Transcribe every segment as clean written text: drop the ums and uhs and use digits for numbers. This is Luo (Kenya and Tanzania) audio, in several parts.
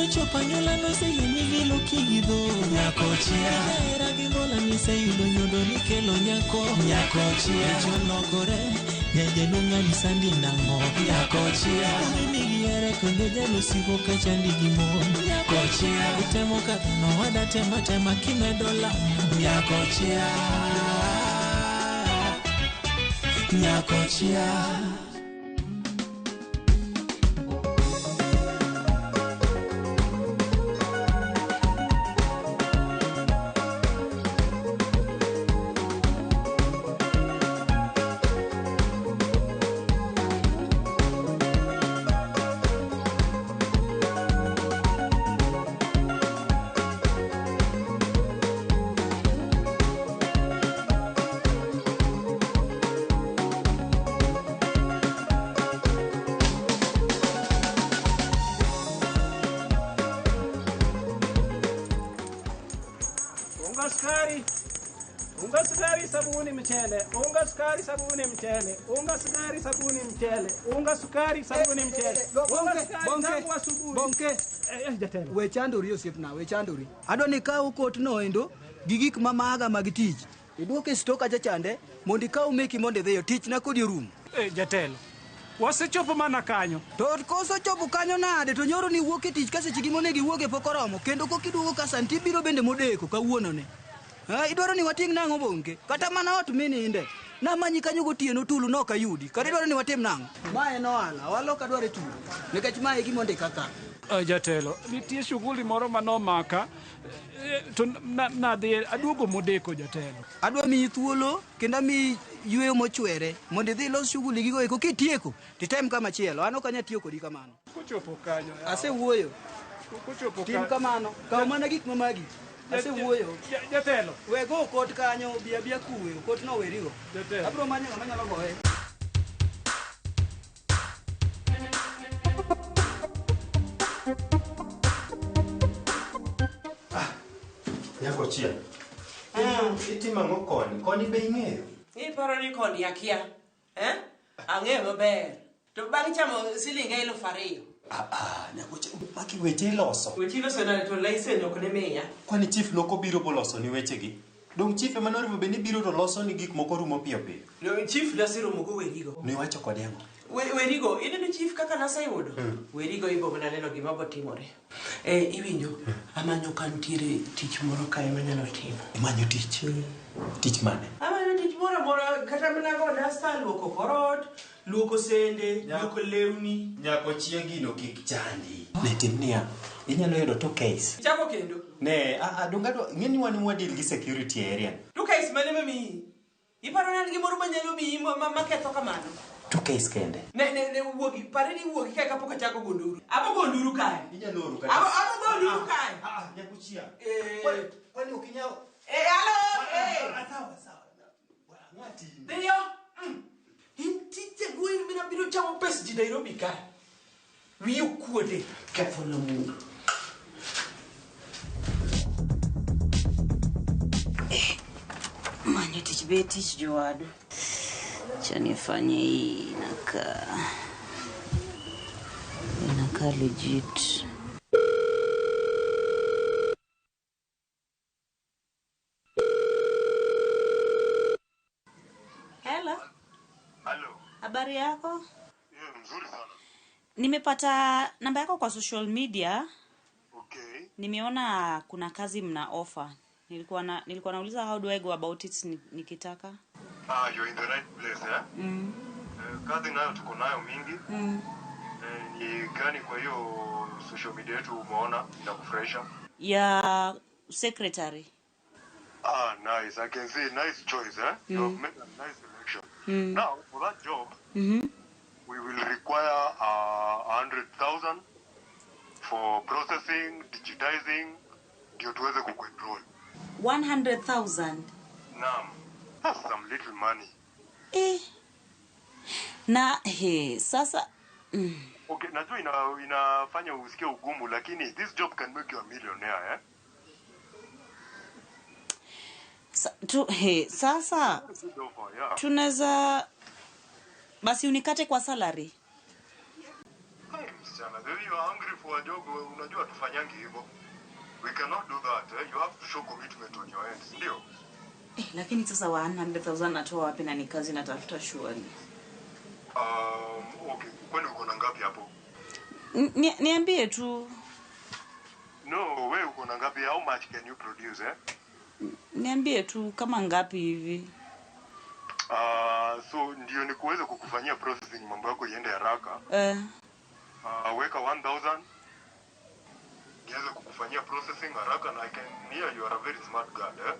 Kochopo anyuola noseyienyi gi luki gi dho Nyakochia Jahera gi mbola niseyudo nyodo nikelo nyako Nyakochia Icholokore Jajaluo ng'ani sandi nang'o Nyakochia Nigi here kendo jalosiko ka chandi gi mon Nyakochia Itemo kadho nowada tema tema kimedo lamo Nyakochia Nyakochia Unga sukari, unga sukari, sabuni, mchele, unga sukari, sabuni, mchele, unga sukari, sabuni, mchele, unga sukari, sabuni, mchele, unga sukari, tangu asubuhi. Bonke. Eh, jatelo. We chandori osiepna, we chandori. Adwa ni ikaw kotno endo gi gik ma maga mag tich. Iduok e sto kacha chande mondo ikaw meki mondo idhiyo. Tich na kodi orumo. Eh, jatelo. Wasechopo mana kanyo. To koso chopo kanyo nade to nyoro ni wuok e tich ka seche gi monego iwuoge pok oromo kendo kok iduogo ka sani tibiro bende modeko kawuono ni. Ha, idwaro ni wating' nang'o bonke? Kata mana ot mininde. Namanyi kanyo gotieno tulu nok ayudi. Kata idwaro ni watim nang'o? Ma en ohala, ohala ok adwar e tulu. Nikech ma e gima ondika ka. Jatelo, nitie shughuli moro manomaka to nadhi aduogo modeko jatelo. Adwa miyi thuolo kendo amiyi yueyo mochwere mondo idhi ilos shughuli gigo eko kitieko titem kama chielo. An ok anyal tiyo kodi kamano. Kochopo kanyo. Asewuoyo. Kochopo Tim kanyo. kamano. Kaw mana gik ma magi. Asewuoyo. Jatelo. We go okot kanyo, bi abiya kuwe, okot no werigo. Jatelo. Abiro manyo ng'ama nyalo goye. Nyakochia. Itimo ang'o koni? Koni be ing'eyo? Iparo ni koni akia. Eh? Ang'eyo maber. To bang' chamo siling 2,000. Ah, Nyakochia, maki weche iloso. Weche iloso nade to license ok ne miya. Kwani chief nok obiro boloso ni wechegi? Dong chief ema noriwo be ni biro to loso ni gik moko rumo piyo piyo. No, chief naseromo go werigo. Niwacho kode ang'o? Werigo, ineno chief kaka naseyudo? Werigo ibo mana neno gima botimore. Eh, iwinjo, amanyo ka nitiere tich moro kae manyalo timo. Imanyo tich? Tich mane? Amanyo tich moro amora, kata mana go dasta, luoko korot, luoko sende, luoko lewni. Nyakochia gino kik chandi. Ne tim niya, inyalo yudo two case. Chako kendo. Ne, ah, dong adwa, ng'eni wan wadil gi security area. To case mane mamiyi? Iparo ni an gimoro manyalo miyi maketho kamano? Two case kende. Ne wuogi, pare ni wuogi kae kapok achako go nduru. Abo go nduru kae. Inyalo oro kata. Abo go nduru kae. Ah, Nyakochia. Eh. Kwani ok inyal... Eh, alo, eh. Sawa, sawa. Ng'ati. Dhiyo. In tije gwen mina biro chamo pes ji Nairobi kae. Wiyi okuode. Ketho na mundu. Manyo tich be tich jowadu. Cha nifanye hii inakaa legit. Hello. Halo. Habari yako? Yeah, mzuri sana. Nimepata namba yako kwa social media. Okay. Nimeona kuna kazi mna offer. Nilikuwa nauliza how do I go about it nikitaka? Ah, you're in the right place, eh? Kazi nayo tuko nayo mingi. Ni gani kwa hiyo social media yetu umeona inakufurahisha? Ya secretary. Ah, nice. I can see nice choice, eh? You have made a nice selection. Now, for that job, we will require 100,000 for processing, digitizing, ndio tuweze kukuenroll. 100,000. Naam. That's some little money. Eh. Na he sasa Okay, najua inafanya usikie ugumu lakini this job can make you a millionaire, eh? Sasa Good offer, yeah. tunaweza basi unikate kwa salary. Hey, msichana. Msichana, the way you are hungry for a job, unajua tufanyangi hivyo. We cannot do that, eh? You have to show commitment on your end, ndio? Lakini sasa 100,000 natoa wapi na ni kazi natafuta surely? Okay, kwani uko na ngapi hapo? Niambie tu. No, wewe uko na ngapi? How much can you produce, eh? Niambie tu kama ngapi hivi. So ndio nikuweze kukufanyia processing mambo yako iende haraka. Weka 1000 niweze kukufanyia processing haraka, na I can hear you are a very smart girl, eh?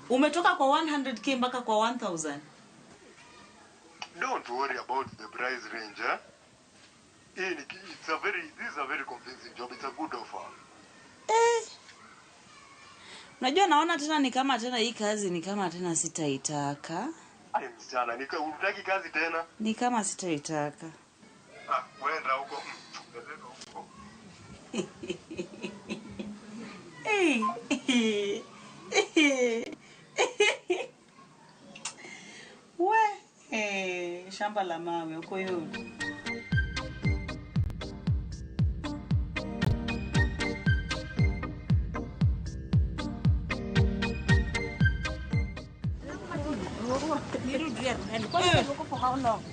Umetoka kwa 100k mpaka kwa 1000. Don't worry about the price range, eh? This is a very convincing job. It's a good offer. Unajua naona tena ni kama tena hii kazi ni kama tena sitaitaka. Ai msichana, hutaki kazi tena? Ni kama sitaitaka. Wenda huko. Peleka huko. We, shamba la mawe huko yote.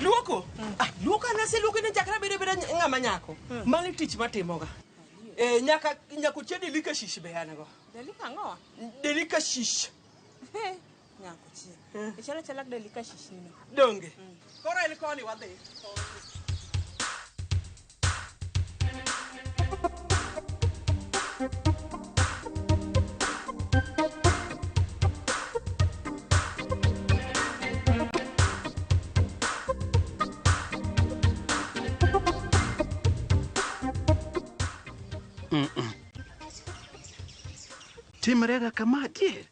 Luoko? Luoko anase luoko ni chakra bede bede ng'ama nyako. Mano tich matimoga. Nyaka nyako chie delika shish be an go. Delika ang'o? Delika shish. Nyako chie. Ichalo chala delika shish nino. Donge. Koro en koni wadhi. Timrega kama adier.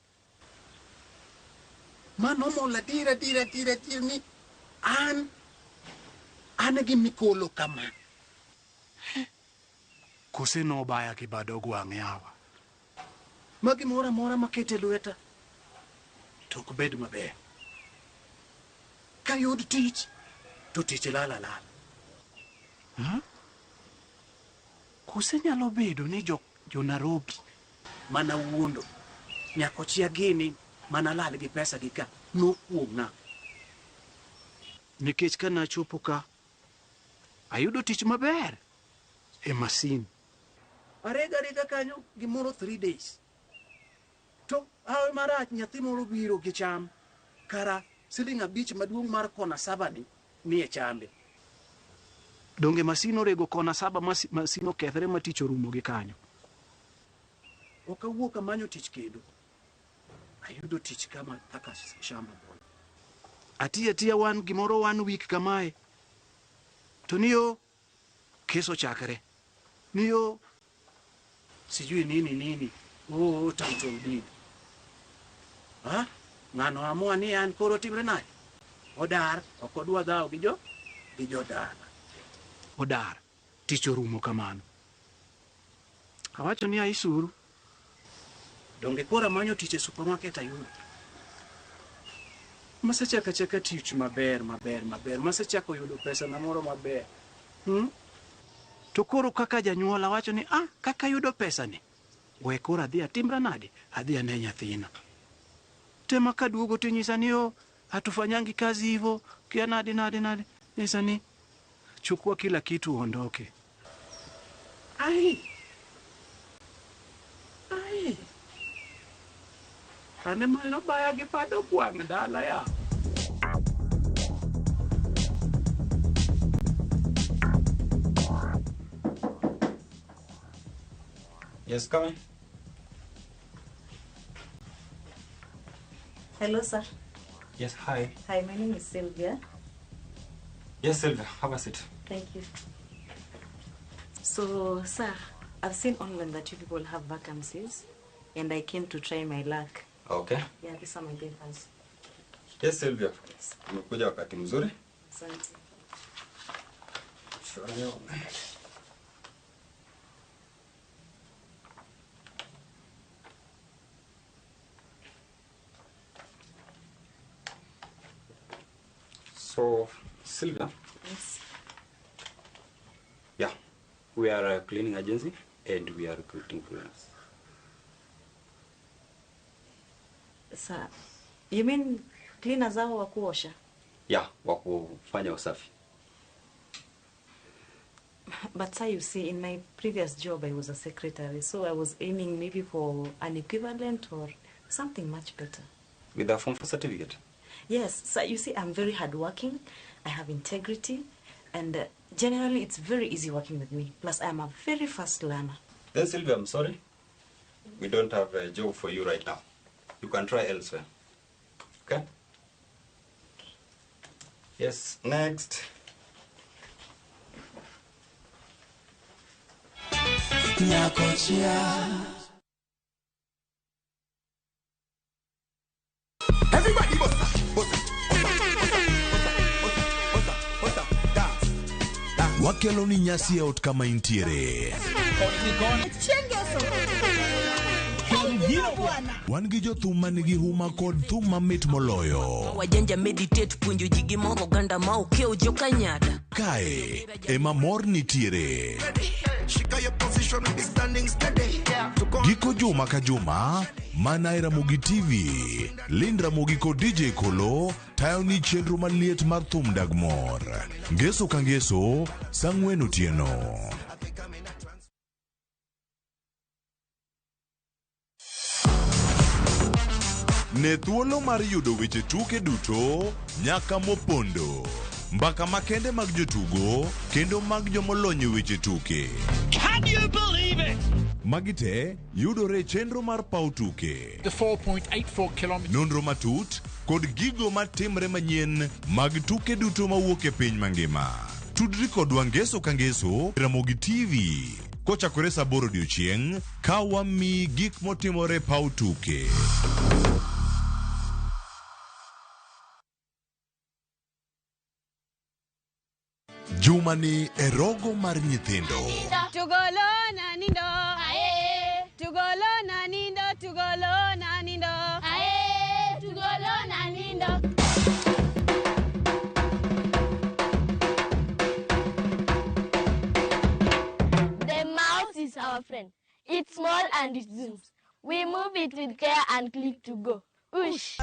Mano mola dira dira dira dira ni an gi mikolo kama. Kose no baya ki bado gwang' yawa. Magi mora mora makete lweta to ok bed maber. Kayud tich to tich lala lala. Kose nyalo bedo ni jo Nairobi mana wuondo nyako chia gini mana lal gi pesa gi ka nokuong'a. Nikech ka nachopo ka ayudo tich maber e masin. Arega rega kanyo gimoro 3 days. To awe marach nyathi moro biro gi cham kara siling 5 maduong' mar kona 7 ni nie chambe. Donge masin orego kona 7 masin okethre ma tich orumo gi kanyo. Ok awuok amanyo tich kendo. Ayudo tich kama kaka shamba boy. Atiyo atiya wan gimoro 1 week kamae. To niyo kes ochakre. Niyo sijui nini nini. Oh, title deed. Ha? Ng'ano amua ni an koro timre nade? Odar, ok odwa dhawo gi jodala. Odar, tich orumo kamano. Awacho ni aisuru. Donge koro amanyo tich e supermarket ayudo. Masechako achaka tich maber maber maber. Masechako yudo pesa na moro maber. To koro kaka janyuol awacho ni kaka yudo pesa ni. We koro adhi atimra nade? Adhi ane nyathina. Tema kaduogo tinyisa ni hatufanyangi kazi hivyo, kia nade nade nade. Nyisa ni chukua kila kitu uondoke. Ai. Ai. Ane mano baya gi pado gwang' dala ya. Yes, come in. Hello, sir. Yes, hi. Hi, my name is Sylvia. Yes, Sylvia, have a seat. Thank you. So, sir, I've seen online that you people have vacancies, and I came to try my luck. Okay. Yeah, these are my papers. Yes, Sylvia. Yes. Umekuja wakati mzuri. Asante. Sure. So, Sylvia. Yes. We are a cleaning agency and we are recruiting cleaners. Sir, you mean cleaners hao wa kuosha? Yeah, wa kufanya usafi. But sir, you see, in my previous job I was a secretary, so I was aiming maybe for an equivalent or something much better. With a Form 4 certificate? Yes, sir, you see, I'm very hardworking, I have integrity, and generally it's very easy working with me. Plus, I'm a very fast learner. Then Sylvia, I'm sorry. We don't have a job for you right now. You can try elsewhere. Okay? Yes, next. Nyakochia. Everybody bossa, bossa, bossa, bossa, bossa, bossa, dance, dance. Wakelo ni nyasi e ot kama intiere. Wan gi jothum manigi huma kod thum mamit moloyo. Wajanja meditate puonjo ji gi mor oganda ma okew jokanyada. Kae ema mor nitiere. Giko juma ka juma mana e Ramogi TV, Lind Ramogi kod DJ Kolo tayo ni chenro maliet mar thum dag mor. Ngeso ka ngeso, saa ang'wen otieno. Ne thuolo mar yudo weche tuke duto nyaka mopondo. Mbaka makende mag jotugo kendo mag jomolony e weche tuke. Can you believe it? Magi te yudore e chenro mar paw tuke. The 4.84 kilometers. Nonro matut kod gigo matimre manyien mag tuke duto mawuok e piny mangima. Tudri kodwa ngeso ka ngeso Ramogi TV kochakore saa aboro odiochieng' ka wamiyi gik motimore paw tuke. Juma ni e rogo mar nyithindo. Tugolo na nindo. Ae. Tugolo na nindo. Tugolo na nindo. Ae. Tugolo na nindo. The mouse is our friend. It's small and it zooms. We move it with care and click to go. Whoosh.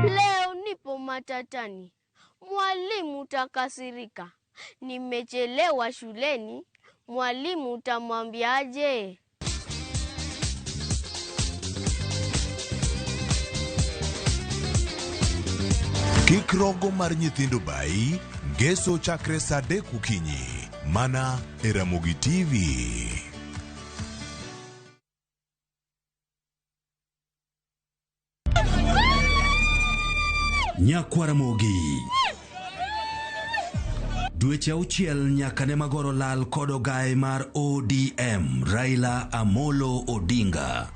Leo nipo matatani, mwalimu takasirika. Nimechelewa shuleni, mwalimu utamwambiaje? Kik rogo mar nyithindo bai, ngeso chakre saa adek okinyi, mana e Ramogi TV. Nyakwaramogi. Dweche auchiel nyaka ne magoro lal kod ogaye mar ODM Raila Amolo Odinga.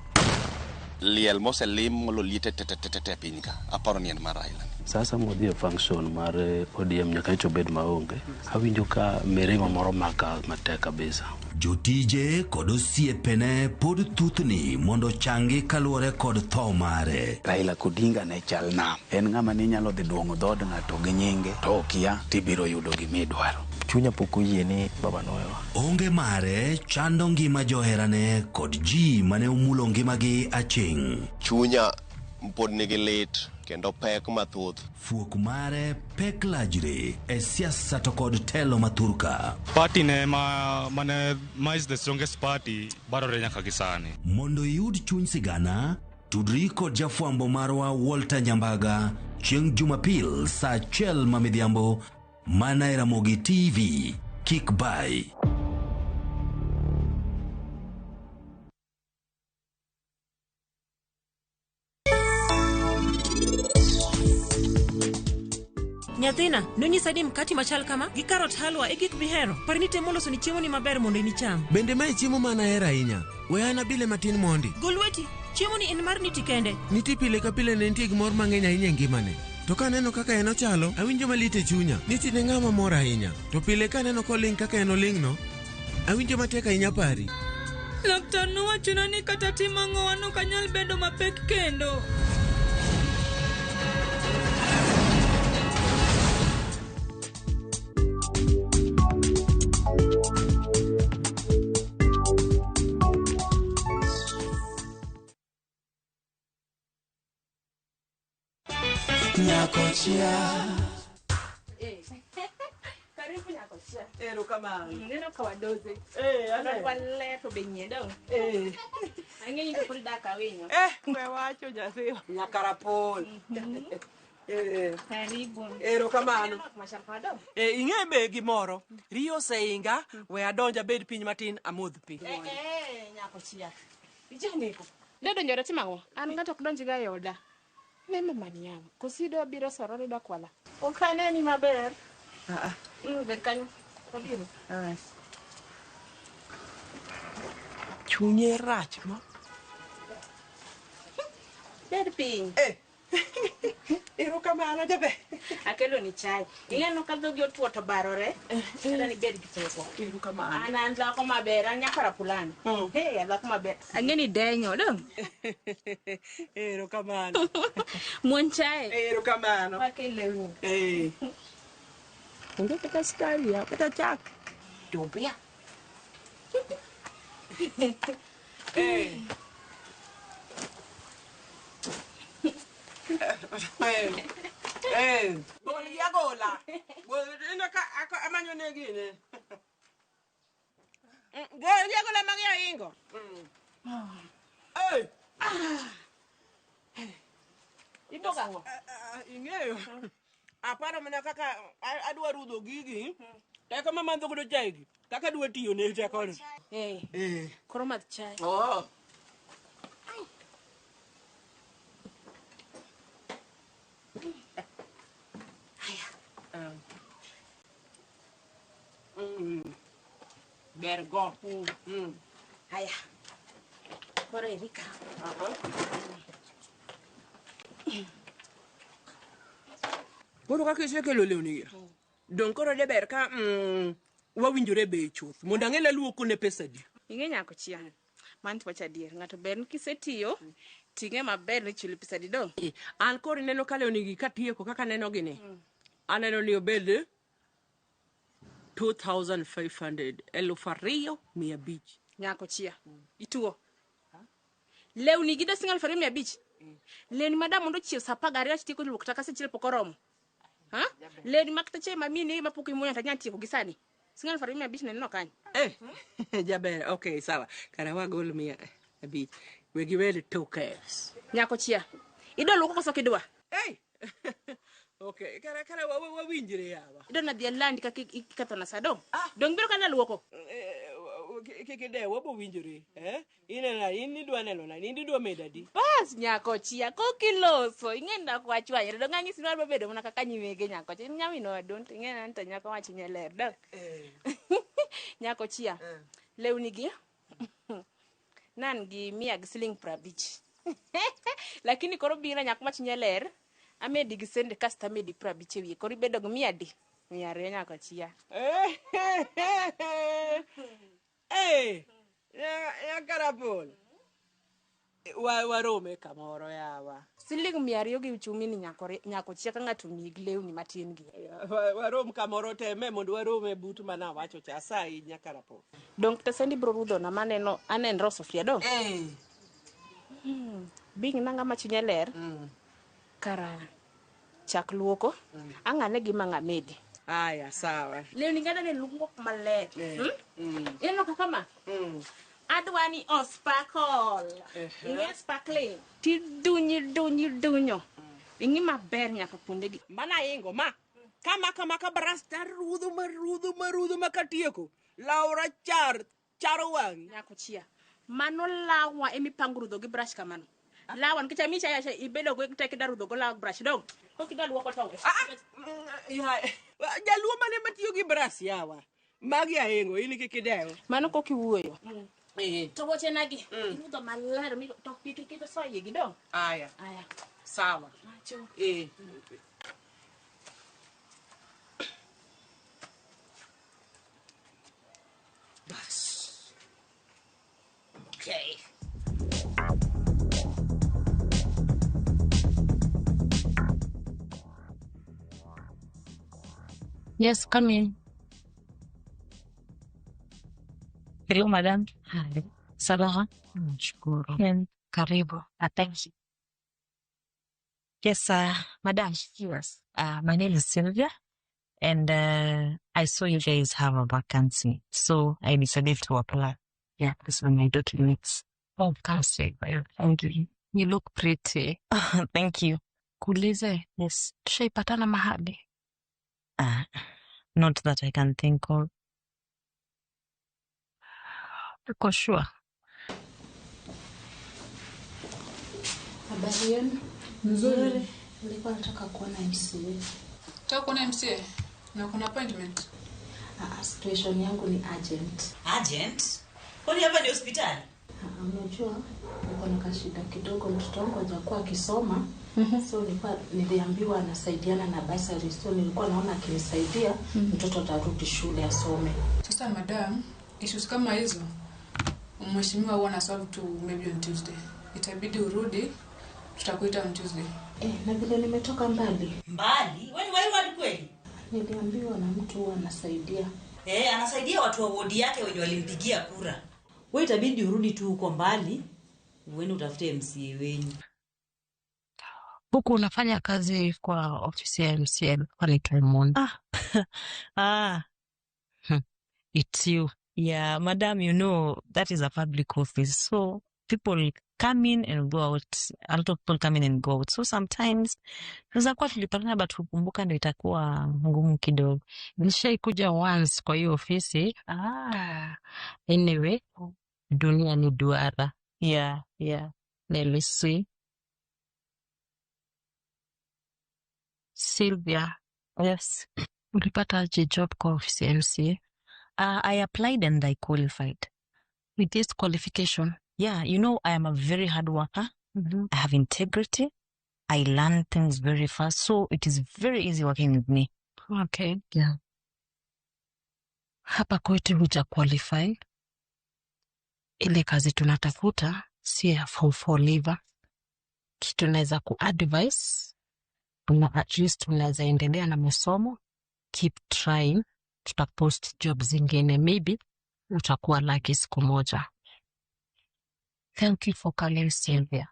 Liel moselim molo liete tetetetete piny ka aparo ni en mar Raila. Sasa modhi e function mar ODM nyaka nyocha obed maonge. Awinjo ka mirima moro maka matek kabisa. Jotije kod osiepene pod thuthni mondo changi kaluwore kod tho mare. Raila Odinga ne chal nam. En ng'ama ne nyalo dhi duong'o dhood ng'ato gi nyinge to okia tibiro yudo gimidwaro. Chunya pok oyie ni baba nowewa. Onge mare chando ngima joherane kod ji mane omulo ngimagi aching'. Chunya pod nigi lit kendo pek mathoth. Fuok mare pek lajre e siasa to kod telo mathurka. Party ne ma mane ma is the strongest party barore nyaka gi sani. Mondo iyud chuny sigana, tudri kod jafwambo marwa Walter Nyambaga chieng' Jumapil saa achiel ma midhiambo mana e Ramogi TV. Kik bai. Nyathina, nonyisa ni mkati machal kama gi karot halwa e gik mihero. Par ni temo loso ni chiemo ni maber mondo inicham. Bende mae chiemo ma an ahero ahinya. We an abile matin mondi. Gol lweti. Chiemo ni en mar niti kende. Nitie pile ka pile ne nitie gimor mang'eny ahinya e ngimane. To kaneno kaka en ochalo, awinjo malit e chunya. Niti ne ng'ama mor ahinya. To pile kaneno koling' kaka en oling'no, awinjo matek ahinya pari. Laktar nowachona ni kata tim ang'o an ok anyal bedo mapek kendo. Nyakochia. Karibu Nyakochia. Erokamano. Neno ka wadoze. Eh, aneno. Waler to be nyie dong. Eh. Ang'e ni to pod dak awinyo. Eh, we wacho nyathi. Nyakarapol. Eh. Karibu. Erokamano. Machal kod. Eh, ing'e be gimoro. Riyo oseinga, we adonj abed piny matin amodh pi. Eh, eh, Nyakochia. Ijaneko. Ne donjore timo ang'o? An ng'ato ok donjga e oda. Ne mama ni yawa. Kosi idwa biro sorore idwa kwala. Ok aneni maber. Ah, ah. Bed kanyo. Wabiro. Chunye rach ma. Bed piny. Eh. Erokamano jaber. Akelo ni chai. Ing'eno ka dhogi otuo to barore. Kata ni bed gi teko. Erokamano. An an dhako maber, an nyaka rapulani. Hey, an dhako maber. Ang'e ni denyo, dong. Erokamano. Muony chai. Erokamano. Wakel lewni. Eh. Onge kata sukari ya, kata chak. Tobia. Eh. Eh. Gol gi agola. Gol ineno ka amanyo ne gine. Gol gi agola mag ahingo. Eh. Ibok ang'o? Ing'eyo. Aparo mana kaka adwa rudho gigi. Teko mamadho godo chai gi. Kaka adwa tiyo ne tekoni. Eh. Eh. Koro madh chai. Oh. Ber go. Haya. Koro Erika. Koro kaka isekelo lewni gi. Dong' koro de ber ka wawinjore bei chuth mondo ang'e laluoko ne pesa adi. Ing'e Nyakochia. Mano to wacho adier. Ng'ato ber ni kisetiyo, ting'e maber ni chuli pesa adi dong'. An koro ineno ka lewni gi katieko kaka aneno gi ni. Aneno ni obed 2500 2500. Nyakochia. Ituo. Lewni gi da siling 2500. Lewni ma da mondo chiew saa 12 tieko luok kata saa 1 pok oromo. Ha? Lewni ma kata chieng' ma mine ma pok imuonyo to anyalo tieko gi sani. Siling 2500 neneno kanyo. Eh, jaber. Okay, sawa. Kara wagol 500. We giwed 2Ks. Nyakochia. Idwa luoko koso ok idwa? Hey. Okay, kara wawinjre yawa. Idwa nadhi alandi kaka ikethona sa dong'. Dong' biro kana luoko. Kik idew, wabo winjore. Eh? Ineno in idwa neno nani, in idwa medo adi? Bas Nyakochia, kokiloso, ing'e ni dak wachwanyre. Dong' anyisi ni wadwa bedo mana kaka nyimege Nyakochia. In nyaminwa duong' to ing'e ni an to nyako ma chunye ler dong'. Nyakochia, lewni gi nan gi 100 gi siling 50. Lakini koro biro nyako ma chunye ler, amedi gi sende kasto amedi 50 e wiye. Koro ibedo gi 100 adi? 200 Nyakochia. Eh, Nyakarapol. Warome kamoro yawa. Siling 200 gi uchumi ni Nyakochia ka ng'ato miyi gi lewni matin gi. Warom kamoro teme mondo warome but mana wacho cha asayi Nyakarapol. Dong' kata sendi biro rudhona maneno anenro sufuria dong'. Eh. Bing nanga ma chunye ler. Kara chak luoko. Ang'ane gi ma ng'amedi. Aya, sawa. Lewni gada ne luok maler. Ineno kaka ma? Adwa ni o sparkle. Ing'e sparkling. Tidunyo dunyo dunyo. Ing'i maber nyaka kuonde gi. Mana ingo ma. Kama kama ka brasta rudho marudho marudho makatieko. Law rachar charo wang'i. Nyakochia. Mano lawa emipango rudho gi brush kamano. Lawa nikech amiyi cha cha ibedo go tek idwa rudho go law brush dong'. Kok idwa luoko tonge. Jaluo mane matiyo gi brush yawa. Magi ahingo in kik idew. Mano kok iwuoyo. To wuochenagi irudho maler mi to kik iketo soa iye gi dong. Aya. Aya. Sawa. Acho. Bas. Okay. Yes, come in. Hello, madam. Hi. Salama. Nashukuru. Karibu. Thank you. Yes, madam. Yes. My name is Sylvia, and I saw you guys have a vacancy, so I decided to apply. Yeah, this is my documents. Oh, kasi. Thank you. You look pretty. Thank you. Kuulize. Yes. Tushaipatana mahali? Not that I can think of. Uko sure? Habari yenu? Nzuri. Nilikuwa nataka kuona MCA. Nataka kuona MCA na kuna appointment. Situation yangu ni urgent. Urgent? Kwani hapa ni hospitali? Unajua niko na kashida kidogo, mtoto wangu hajakuwa akisoma. So niliambiwa anasaidiana na bursary, so nilikuwa naona akinisaidia mtoto atarudi shule asome. Sasa madam, issues kama hizo mheshimiwa huwa na solve tu maybe on Tuesday. Itabidi urudi, tutakuita on Tuesday. Na vile nimetoka mbali. Mbali? Wewe ni ward kweli? Niliambiwa na mtu huwa anasaidia. Anasaidia watu wa wodi yake wenye walimpigia kura. Wewe itabidi urudi tu huko mbali, uende utafute MCA wenyu. Huku unafanya kazi kwa ofisi ya MCA pale Tremont. It's you. Yeah, madam, you know, that is a public office. So people come in and go out. A lot of people come in and go out. So sometimes, tunaweza kuwa tulipatana but kukumbuka ndio itakuwa ngumu kidogo. Nishaikuja once kwa hiyo ofisi. Anyway, dunia ni duara. Yeah, yeah. Let me see. Sylvia. Yes. Ulipata aje job kwa ofisi ya MCA? I applied and I qualified. With this qualification? Yeah, you know, I am a very hard worker. I have integrity. I learn things very fast. So it is very easy working with me. Okay. Yeah. Hapa kwetu huja qualify. Ile kazi tunatafuta si ya form 4 leaver. Kitu naweza ku-advise, at least unaweza endelea na masomo, keep trying, tutapost job zingine, maybe utakuwa lucky siku moja. Thank you for calling, Sylvia.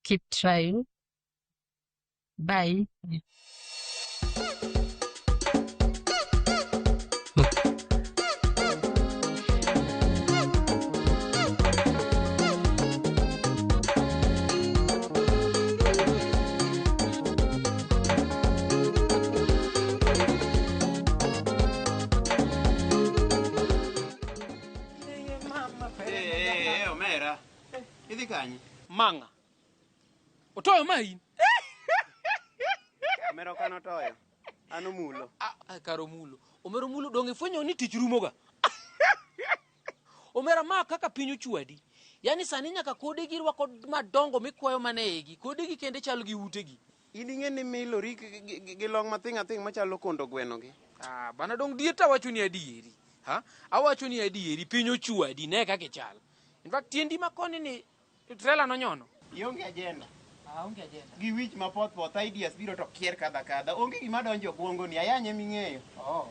Keep trying. Bye. Omera. Idhi kanye? Manga. Otoyo ma in. Omera ok an otoyo. An omulo. Kar omulo. Omera omulo donge ifwenyo ni tich rumoga. Omera ma kaka piny ochwadi. Yaani sani nyaka kodegi rwako madongo mikwayo mana e igi. Kodegi kende chalo gi utegi. In ing'e ni milori gi long mathing' athing' machalo kondo gweno gi. Bana dong dier to awacho ni adieri. Ha? Awacho ni adieri piny ochwadi ne kaka ichal. In fact tiendi ma koni ni trailer nonyono. Ionge agenda. Aonge agenda. Gi wich mapoth poth ideas biro to kier kadha kadha. Onge gima donjo gwongo ni ayanye ming'eyo.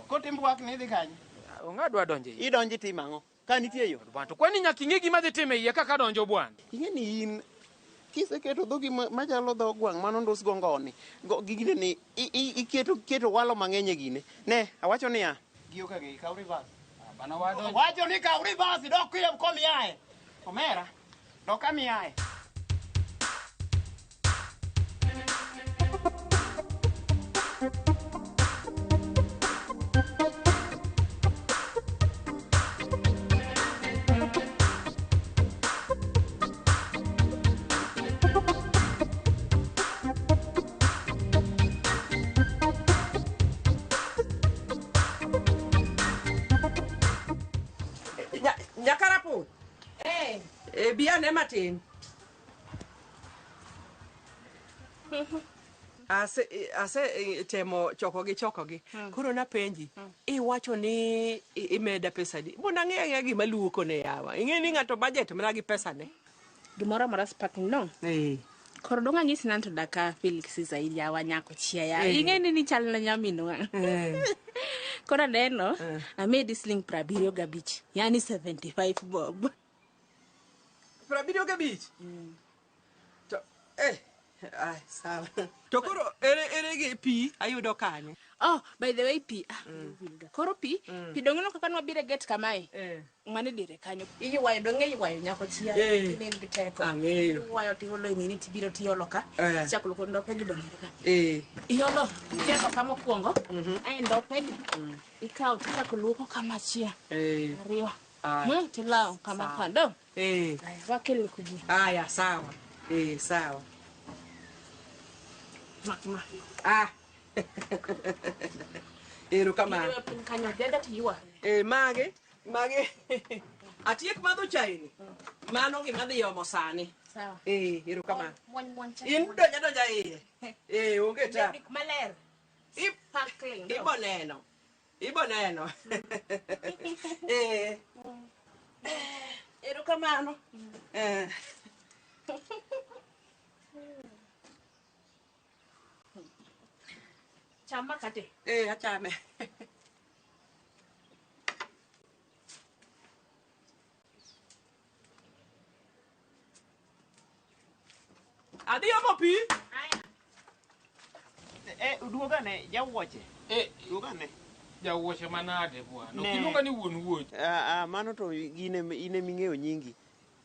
Kotim rwak ni idhi kanye? Onge adwa donjo iye. Idonjo itimo ang'o? Ka nitie yo. To kwani nyaka ing'e gima dhi time iye kaka donjo bwana. Ing'e ni in kiseketo dhogi machalo dho gwang' mano ndus go ngoni. Gine ni iketo walo mang'eny e gine. Ne, awacho niya. Giyo ka gi kaw reverse. Bana wadonjo. Wacho ni kaw reverse dok kiyo komiae. Omera, dok kamiae. Nyakarapur. Eh. E bi ane matin. Ase temo chokogi. Koro napenji. Iwacho ni imeda pesa di. Mbona ang'eyo gima luoko ne yawa. Ing'e ni ng'ato budget mana gi pesa ne. Gimoro amora sparkling no. Eh. Koro dong' anyisi ni to daka Felix zaidi yawa nyako chia ya. Eh. Ing'e ni nichal na nyaminwa. Eh. Koro aneno amedi siling 75, yani 75 bob. 75? To ai sawa. To koro ere gi pi ayudo kanye? Oh, by the way pi. Koro pi, pi dong' ineno kaka nwabiro e gate kamae. Mane dire kanyo. Iywayo dong' iywayo nyako chia. Eh. In gi teko. Ang'eyo. Iywayo tiolo e nini tibiro tiolo ka. Eh. Chako luoko ndope gi dong' ka. Eh. Iolo tieko ka mokwongo. Ae ndope gi. Ikawo tichako luoko kama chia. Eh. Ariyo. Aya. Tilawo kama Sawa. kando. Eh. Aya, wakel kuji. Aya, sawa. Eh, sawa. Ma. Ah. Erokamano. Iywayo piny kanyo, denda tiywa. Eh, mage. Atiek madho chai ni. Mano gima dhi omo sani. Sawa. Eh, erokamano. Mwany mwany cha. In donja iye. Eh, onge tabu. Gik maler. Sparkling. Ibo neno. Ibo neno. Eh. Erokamano. Eh. Cham makate. Eh, achame. Adhi omo pi. Eh, duogane jawuoche. Eh, duogane. Jawuoche manade bwana. Ok iluonga ni wuon wuoche. Ah, mano to in eming'eyo nyingi.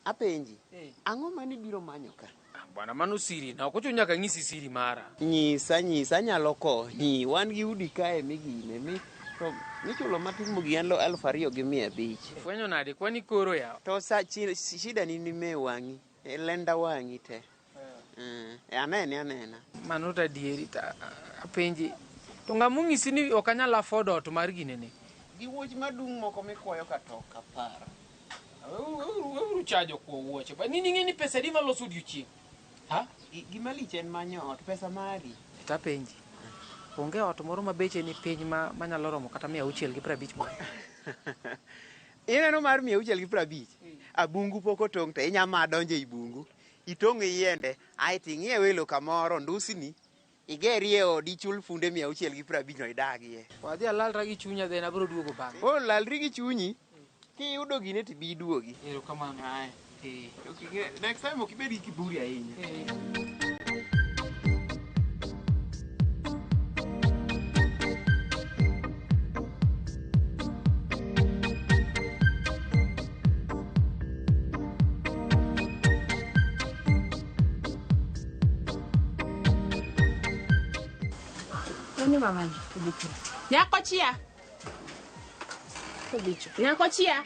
Apenji. Ang'o mane ibiro manyo ka? Bwana mano siri na ok ochuno nyaka ng'isi siri mara. Nyisa anyalo konyi. Wan gi udi kae migine mi to michulo matin mogik en 2,500. Fwenyo nade kwani koro yawa. To sa shida ni me wang'i. Lenda wang'i te. Anene anena. Mano to adieri ta apenji. To ng'ama onyisi ni ok anyal afford ot mar ginene. Gi wuoch madung' moko mikwayo ka tok aparo. Weuru chajo kuo wuoche. Ba nini ing'e ni pesa adi maloso odiochieng'? Ha? Gima lich en manyo ot, pesa mari. To apenji. Onge ot moro ma beche ni piny ma manyalo romo kata 650 moro. Ineno mar 650? Abungu pok otong' to inya ma donjo ei bungu. Itong' yiende, aeto ing'iew elo kamoro ndusni, igerie odi ichul funde 650 no idagie. Wadhi alalra gi chunya then abiro duogo bang'e. Oh, lalri gi chunyi. Kiyudo gine to bi iduogi. Erokamano. Eh. Next time ok ibed gi kiburi ahinya. Nani mamani? Nyako chia. Nyako chia.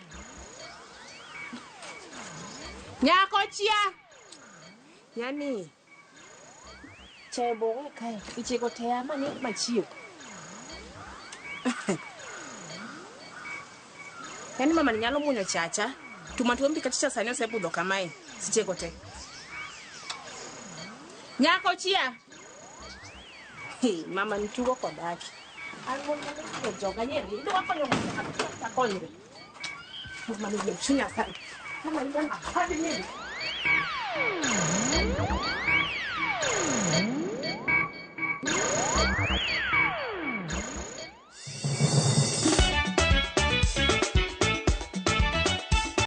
Nyako chia. Yani chai bowe kae. Icheko te ama ni machio. Yani mama ni nyalo munyo chacha. Tumatuombi kachicha sani osebudho kamae. Sicheko te. Nyako chia. Hey, mama ni tugo kodaki. An mon mane joga nyeri. Idwa konyo ng'ato konyre. Mama ni chunya sana. Mama ni hadi nini?